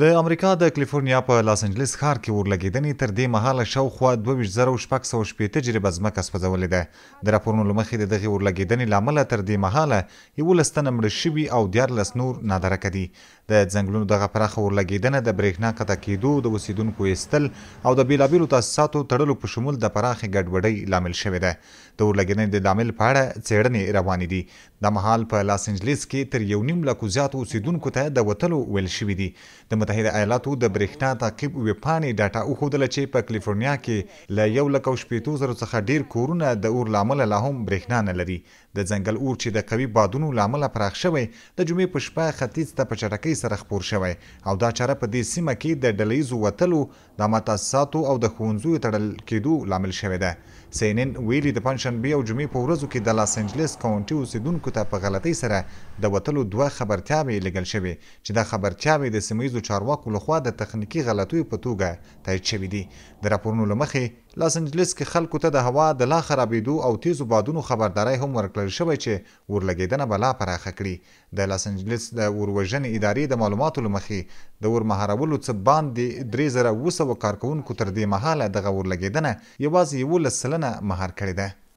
د امریکا د کلیفورنیا په لاس انجلیس ښار کې اورلګېدنې تر دې مهاله شاوخوا 22,660 جریبه ځمکه سوځولې ده. د راپورونو له مخې د دغې اورلګېدنې له امله تر دې مهاله 11 تنه مړه شوي او 13 نور نادرکه دي. د ځنګلونو دغه پراخه اورلګېدنه د برېښنا قطع کېدو، د اوسېدونکو ایستل او د بېلابېلو تاسیساتو تړلو په شمول د پراخې ګډوډۍ لامل شوې ده. د اورلګېدنې د لامل په اړه څېړنې روانې دي. دا مهال په لاس انجلیس کې تر یو نیم لکو زیاتو اوسېدونکو ته د وتلو ویل شوي دي. د متحده ایالاتو د برېښنا تعقیب ویبپاڼې ډاټا وښودله چې په کلیفورنیا کې له یو لک او شپېتو زرو څخه ډېر کورونه د اور له امله لا هم برېښنا نه لري. د ځنګل اور چې د قوي بادونو له امله پراخ شوی، د جمعې په شپه ختیځ ته په چټکۍ سره خپور شوی او دا چاره په دې سیمه کې د ډله ییزو وتلو، د عامه تاسیساتو او د ښوونځیو تړل کېدو لامل شوې ده. سي این این ویلي، د پنجشنبې او جمعې په ورځو کې د لاس انجلس کاونټي اوسېدونکو ته په غلطۍ سره د وتلو دوه خبرتیاوې لېږل شوې، چې دا خبرتیاوې د سیمه ییزو چارواکو له خوا د تخنیکي غلطیو په توګه تایید شوې دي. د راپورونو له مخې، لاس انجلس کې خلکو ته د هوا د لا خرابېدو او تېزو بادونو خبرداری هم ورکړل شوی چې اورلګېدنه به لا پراخه کړي. د لاس انجلس د اور وژنې ادارې د معلوماتو له مخې، د اور مهارولو څه باندې 3700 کارکوونکو تر دې مهاله دغه اورلګېدنه یوازې 11% مهار کړې ده.